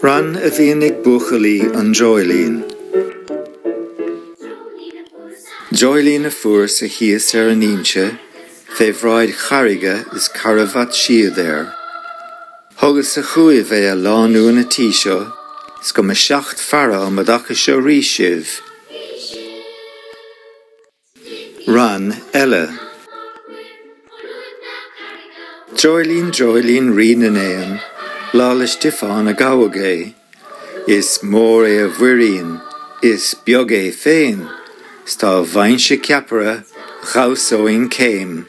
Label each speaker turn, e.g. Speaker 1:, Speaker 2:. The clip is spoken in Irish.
Speaker 1: Rann a bhíonn ag buachaillí an dreoilín. Dreoilín a fuair-sa thíos ar an Inse fé bhráid charraige is cha rabh fhaitíos air. Thugas-sa chugaibh é a lánúin a' tí seo 's go mba seacht faire um a dtaca seo 'rís sibh. Rann eile. Dreoilín, dreoilín, rí na n-éan, Lá 'le Stiofáin a gabhadh é. Is mór é a mhuirín, is beag é féin, 's dá bhfaighinnse ceapaire, dhamhsóinn céim.